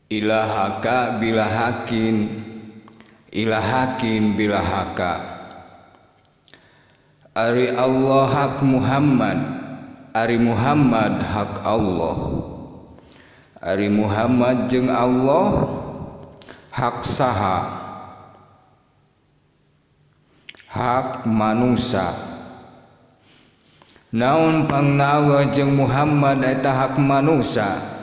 Ilahaka bila hakin, ilahakin bila haka. Ari Allah hak Muhammad, ari Muhammad hak Allah. Ari Muhammad jeung Allah hak saha? Hak manusia. Naon pangna Allah jeung Muhammad eta hak manusia?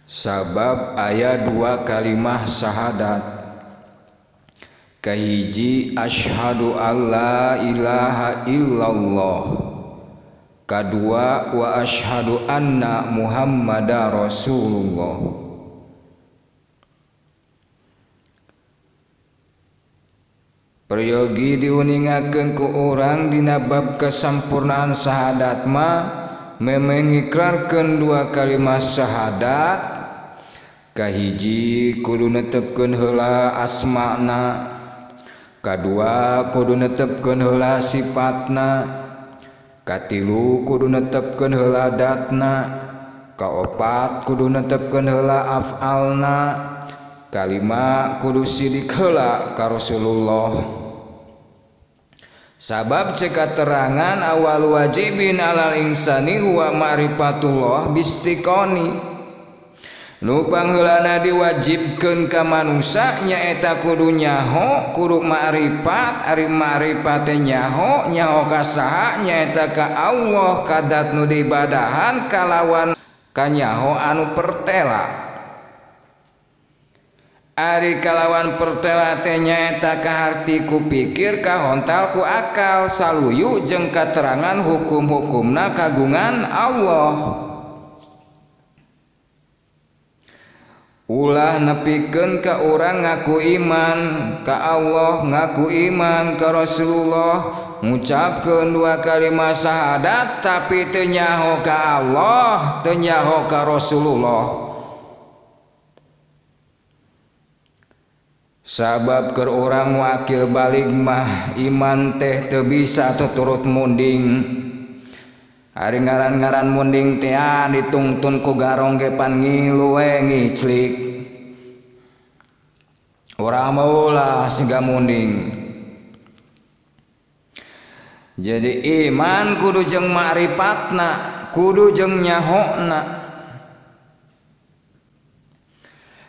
Sabab aya dua kalimah syahadat. Kahiji asyhadu alla ilaha illallah, kadua wa asyhadu anna Muhammadar Rasulullah. Peryogi diuningakeun ku urang dina bab kesampurnaan syahadat mah memeh ngikrarkeun dua kalimah syahadat. Kahiji kudu netepkeun heula asmana, kadua kudu netepkeun heula sifatna, katilu kudu netepkeun heula datna, kaopat kudu netepkeun heula afalna, kalima kudu sidik heula ka Rasulullah. Sabab cek katerangan awal wajibin alal insani huwa ma'rifatullah bistiqoni. Nu pangheulana diwajibkeun ka manusia nyaeta kudu nyaho, kudu ma'rifat, ari ma'rifat teh nyaho, nyaho ka saha nyaeta ka Allah kadat nu diibadahan kalawan kanyaho anu pertela. Ari kalawan pertela teh nyaeta kaharti ku pikir, kahontal ku akal, saluyu jeung katerangan hukum-hukumna kagungan Allah. Ulah nepikeun ka urang ngaku iman ka Allah, ngaku iman ka Rasulullah, ngucapkeun dua kalimat syahadat tapi teu nyaho ka Allah, teu nyaho ka Rasulullah. Sabab keur urang nu akil balig mah iman teh teu bisa tuturut munding. Ari ngaran-ngaran munding teh ditungtun ku garong ge pan ngilu we ngiclik. Urang mah ulah siga munding. Jadi iman kudu jeung ma'rifatna, kudu jeung nyahona.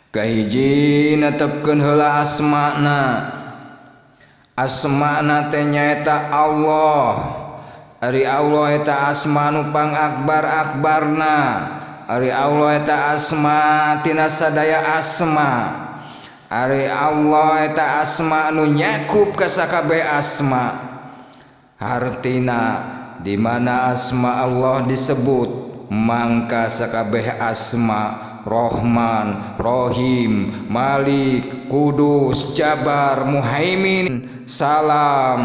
Kahiji netepkeun heula asmana. Asmana teh nyaeta Allah. Ari Allah eta asma nu pangakbar-akbarna. Ari Allah eta asma tina sadaya asma. Ari Allah eta asma nu nyakup ka sakabeh asma. Hartina di mana asma Allah disebut mangka sakabeh asma Rahman, Rahim, Malik, Kudus, Jabar, Muhaimin, Salam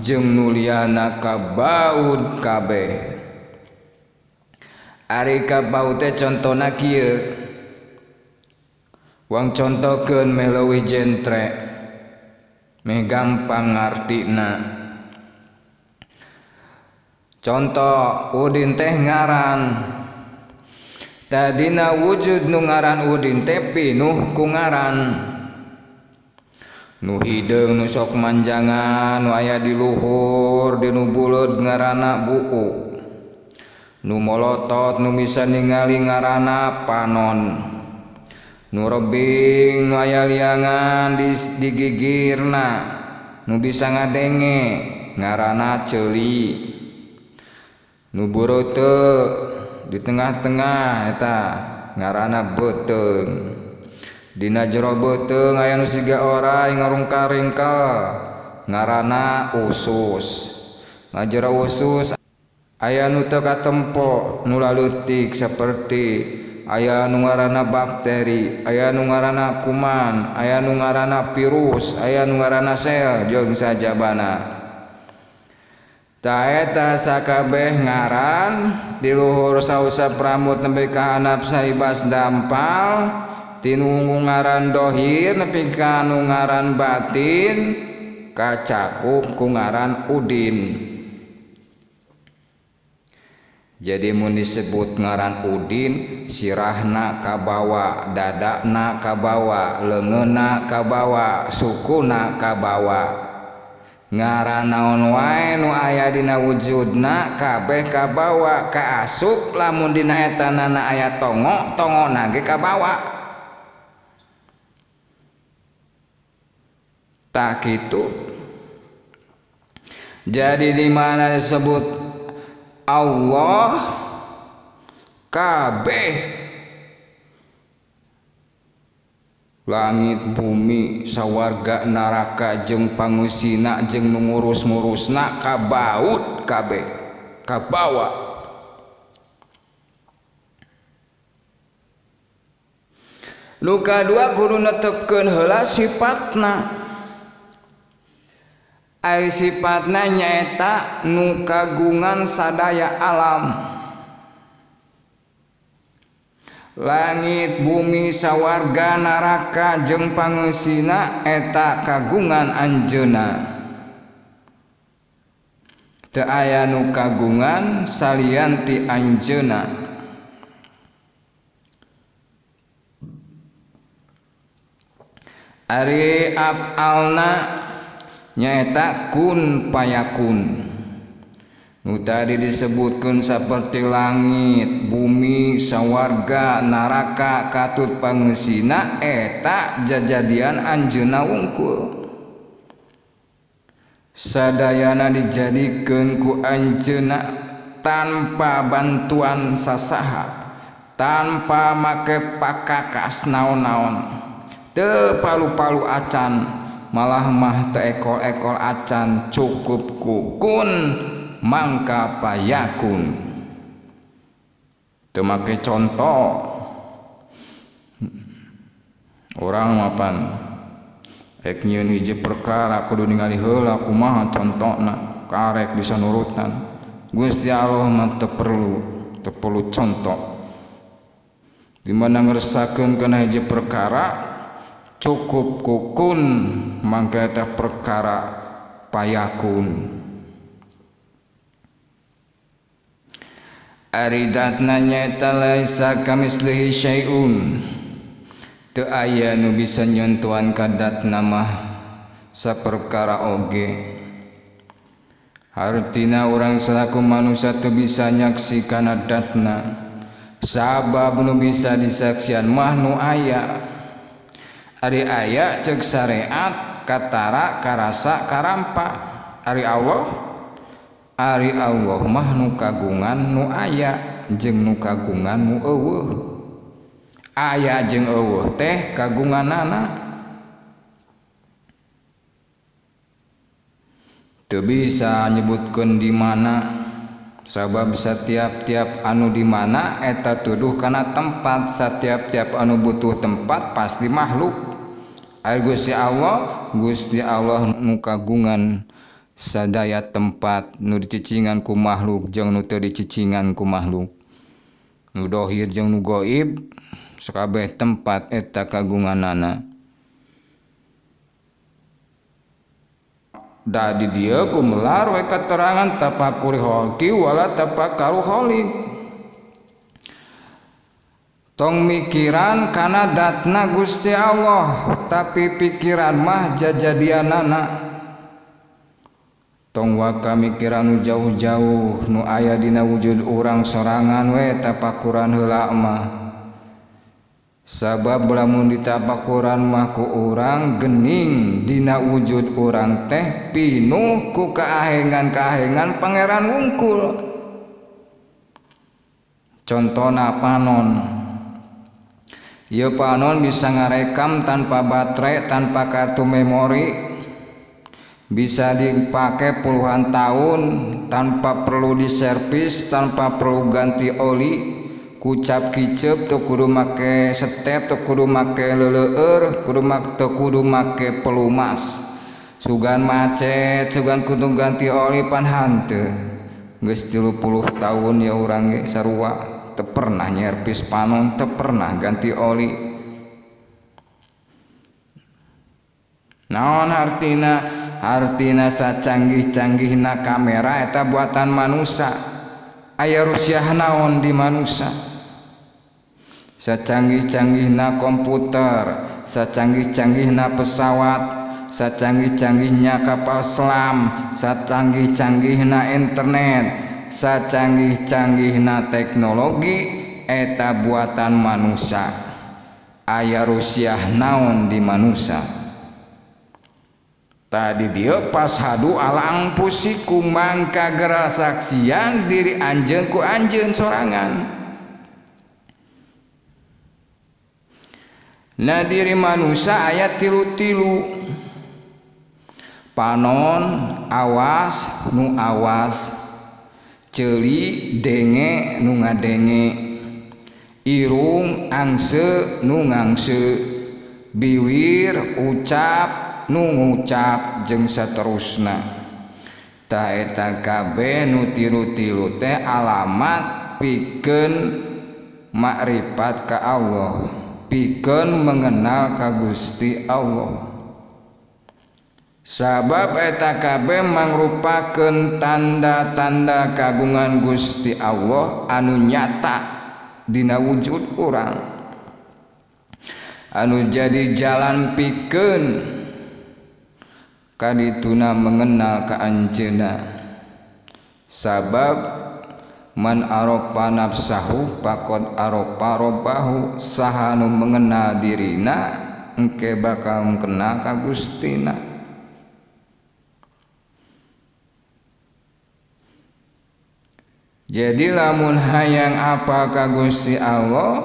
jeung nuliana kabaud kabeh. Ari kabaud teh contona kieu. Wang contokeun meh leuwih jentre, meh gampang ngartina. Contoh Udin teh ngaran. Tadina wujud nu ngaran Udin teh pinuh ku ngaran. Nu hideung nu sok manjangan nu aya di luhur di nu buleud ngaranna buuk. Nu molotot nu bisa ningali ngaranna panon. Nu rebing nu aya liangan di gigirna nu bisa ngadenge ngaranna ceuli. Nu bureuteu di tengah-tengah eta ngaranna beuteung. Dina jero beuteung aya nu siga orai ngarungka-ringkel ngaranna usus. Na jero usus aya nu teu katempo nu laleutik saperti aya nu ngaranna bakteri, aya nu ngaranna kuman, aya nu ngaranna virus, aya nu ngaranna sel jeung sajabana. Ta eta sakabeh ngaran di luhur sausap rambut nepi ka handap saibas dampal, tinu ngaran dohir nepi ka nu ngaran batin kacakup ku ngaran Udin. Jadi mun disebut ngaran Udin sirahna kabawa, dadana kabawa, leungeunna kabawa, sukuna kabawa. Ngaran naon wae nu aya dina wujudna kabeh kabawa, kaasup lamun dina etanana aya tongo, tongona ge kabawa. Tak kitu. Jadi di mana disebut Allah kabeh langit bumi sawarga neraka jeung pangusina jeung nu ngurus-ngurusna kabaut kabeh kabawa. Nu kadua kudu netepkeun heula sifatna. Ari sifatna nyaeta nu kagungan sadaya alam. Langit bumi sawarga neraka jeung pangeusina eta kagungan anjeunna. Teu aya nu kagungan salian ti anjeunna. Ari afalna nyaeta kun payakun. Nu tadi disebutkeun saperti langit, bumi, sawarga, neraka, katut pangeusina eta jajadian anjeunna wungkul. Sadayana dijadikeun ku anjeunna tanpa bantuan sasaha, tanpa make pakakas naon-naon. Teu palu-palu acan, malah mah teu ekol-ekol acan, cukup ku kun mangka payakun. Teu make contoh. Urang mapan ek nyieun hiji perkara kudu ningali heula kumaha contona, karek bisa nurutan. Gusti Allah mah teu perlu contoh. Di mana ngersakeun kana hiji perkara cukup kukun mangka eta perkara payakun. Ari datna nyaeta laisa kamislihi syai'un. Teu aya nu bisa nyentuhan ka datna mah saperkara oge. Hartina urang salaku manusia teu bisa nyaksi kana datna, sabab nu bisa disaksian mah nu aya. Ari aya ceuk syariat katara karasa karampa. Ari Allah mah nu kagungan nu aya jeung nu kagungan nu eueuh. Aya jeung eueuh teh kagunganana. Teu bisa nyebutkeun di mana, sabab setiap-tiap anu di mana eta tuduh kana tempat, setiap-tiap anu butuh tempat pasti makhluk. Ari Gusti Allah nu kagungan sadaya tempat, nu dicicingan ku makhluk jeung nu teu dicicingan ku makhluk, nu dohir jeung nu gaib, sakabeh tempat eta kagunganana. Da di dieu gumelar we katerangan tapakur holki wala tapakaru kholik. Tong mikiran kana datna Gusti Allah, tapi pikiran mah jajadianana. Tong waka mikiran nu jauh-jauh nu aya dina wujud urang sorangan we tapakuran heula mah. Sabab lamun ditapakuran mah ku urang gening dina wujud urang teh pinuh ku kaahengan-kaahengan pangeran wungkul. Contona panon. Ieu panon bisa ngarekam tanpa baterai, tanpa kartu memori, bisa dipakai puluhan tahun tanpa perlu diservis, tanpa perlu ganti oli, kucap kicep teu kudu make step, teu kudu make leuleueur, teu kudu make pelumas. Sugan macet, sugan kudu ganti oli pan hanteu. Geus 30 tahun ya urang ge sarua teu pernah nyervis panon, teu pernah ganti oli. Naon hartina? Hartina sacanggih-canggihna kamera eta buatan manusia. Aya rusiah naon di manusia? Sacanggih-canggihna komputer, sacanggih-canggihna pesawat, sacanggih-canggihnya kapal selam, sacanggih-canggihna internet, sacanggih-canggihna teknologi, eta buatan manusia. Aya rusiah naon di manusia? Tadi dia pas hadu ala angpusikum mangka gerasaksian diri anjeun ku anjeun sorangan. Nah diri manusia aya tilu-tilu, panon awas nu awas, ceuli denge nu ngadenge, irung angse nu ngangse, biwir ucap nu ngucap jeung saterusna. Tah eta kabeh nu tilu-tilu teh alamat pikeun makrifat ka Allah, pikeun mengenal ka Gusti Allah. Sabab eta kabeh mangrupakeun tanda-tanda kagungan Gusti Allah anu nyata dina wujud urang, anu jadi jalan pikeun kadituna mengenal ka anjeunna. Sabab man arofa nafsahu faqad arofa robbahu, saha nu mengenal dirina engke bakal kenal ka Gustina. Jadi lamun hayang apal ka Gusti Allah,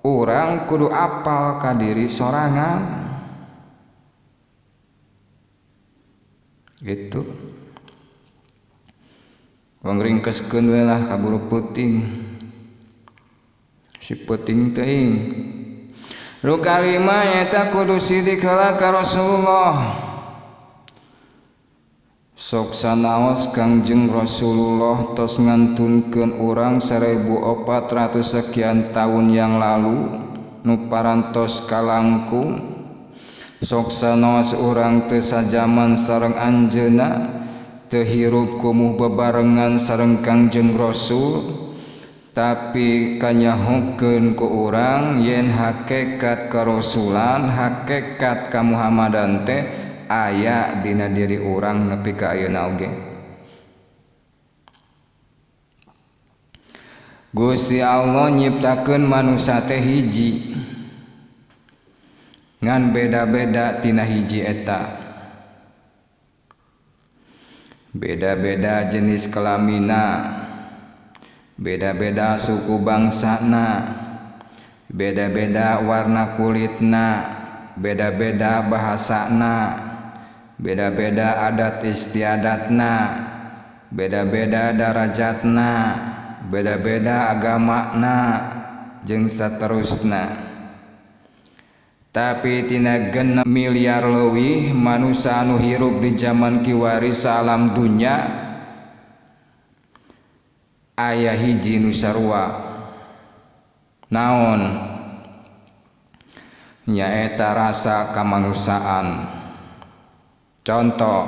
urang kudu apal ka diri sorangan. Gitu. Wong ringkeskeun we lah kaburu peuting. Si peuting teuing. Nu kalima nyaeta kudu sidik heula ka Rasulullah. Sok sanaos Kangjeng Rasulullah tos ngantunkeun urang 1400 sekian tahun yang lalu nu parantos kalangkung. Sok sanaos urang teu sajaman sareng anjeunna, teu hirup kumuh bebarengan sareng Kangjeng Rasul, tapi kanyahokeun ku urang yen hakikat karasulan, hakikat kamuhammadan teh aya dina diri urang nepi ka ayeuna oge. Gusti Allah nyiptakeun manusia teh hiji, ngan beda-beda tina hiji eta. Beda-beda jenis kelamina, beda-beda suku bangsana, beda-beda warna kulitna, beda-beda bahasana, beda-beda adat istiadatna, beda-beda darajatna, beda-beda agamana, jeung saterusna. Tapi tina 6 miliar leuwih manusia anu hirup di zaman kiwari saalam dunya, aya hiji nu sarua. Naon? Nyaeta rasa kamanusiaan. Contoh,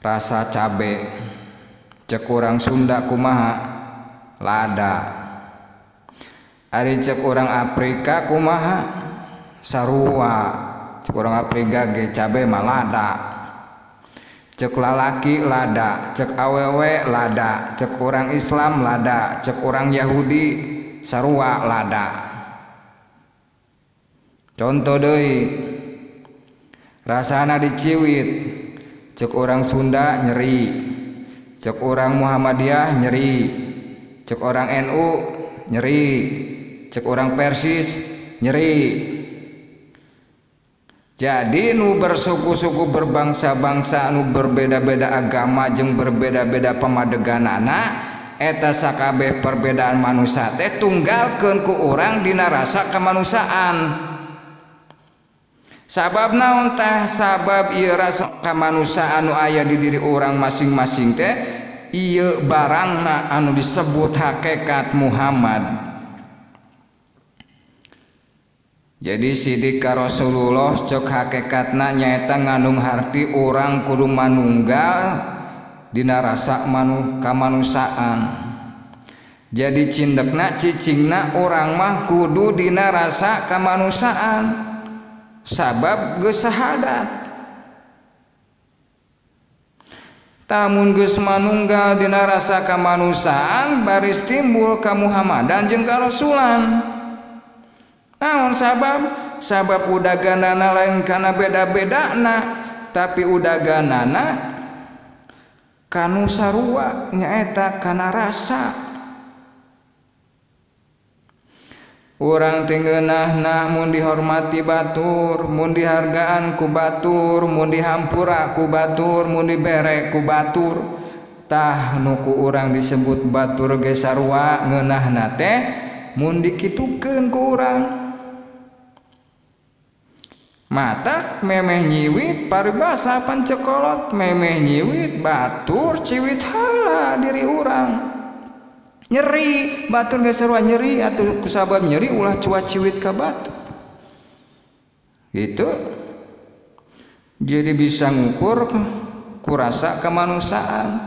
rasa cabe. Cek urang Sunda kumaha? Lada. Ari cek urang Afrika kumaha? Sarua. Cek urang Afrika ge cabe mah lada. Cek lalaki lada, cek awewe lada, cek urang Islam lada, cek urang Yahudi sarua lada. Contoh deui, rasana diciwit, cek urang Sunda nyeri, cek urang Muhammadiyah nyeri, cek orang NU nyeri, cek orang Persis nyeri. Jadi nu bersuku-suku, berbangsa-bangsa, nu berbeda-beda agama jeung berbeda-beda pamadeganana, eta sakabeh perbedaan manusia teh tunggalkeun ku urang dina rasa kemanusiaan. Sabab naon tah? Sabab ieu rasa kemanusiaan nu aya di diri urang masing-masing teh ieu barangna anu disebut hakikat Muhammad. Jadi sidik ka Rasulullah cek hakikatna nyaeta ngandung harti urang kudu manunggal dina rasa kamanusiaan. Jadi cindekna cicingna urang mah kudu dina rasa kamanusiaan sabab geus sahadat. Tamun geus manunggal dina rasa kamanusiaan baris timbul kamuhammadan jeung karasulan. Naon sabab? Sabab udaganana lain kana beda-bedana, tapi udaganana kanu sarua nyaeta kana rasa. Urang teh ngeunahna mun dihormati batur, mun dihargaan ku batur, mun dihampura ku batur, mun dibere ku batur. Tah nu ku urang disebut batur ge sarua ngeunahna teh mun dikitukeun ku urang. Matak memeh nyiwit paribasa pancekolot, memeh nyiwit batur ciwit heula diri urang. Nyeri batur ge sarua nyeri atuh kusabab nyeri ulah cuaciwit ka batur. Gitu. Jadi bisa ngukur ku rasa kemanusiaan,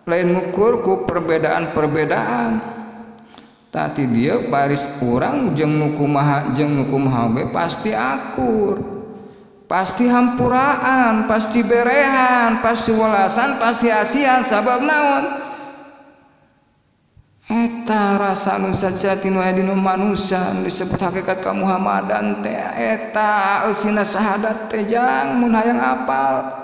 lain ngukur ku perbedaan-perbedaan. Tadi dia baris urang jeung nu kumaha jeung nu kumaha ge pasti akur, pasti hampuraan, pasti berehan, pasti welasan, pasti asihan. Sabab naon? Eta rasa nu sajati nu aya dina manusia nu disebut hakikat kamuhammadan teh eta eusina syahadat teh jang mun hayang apal.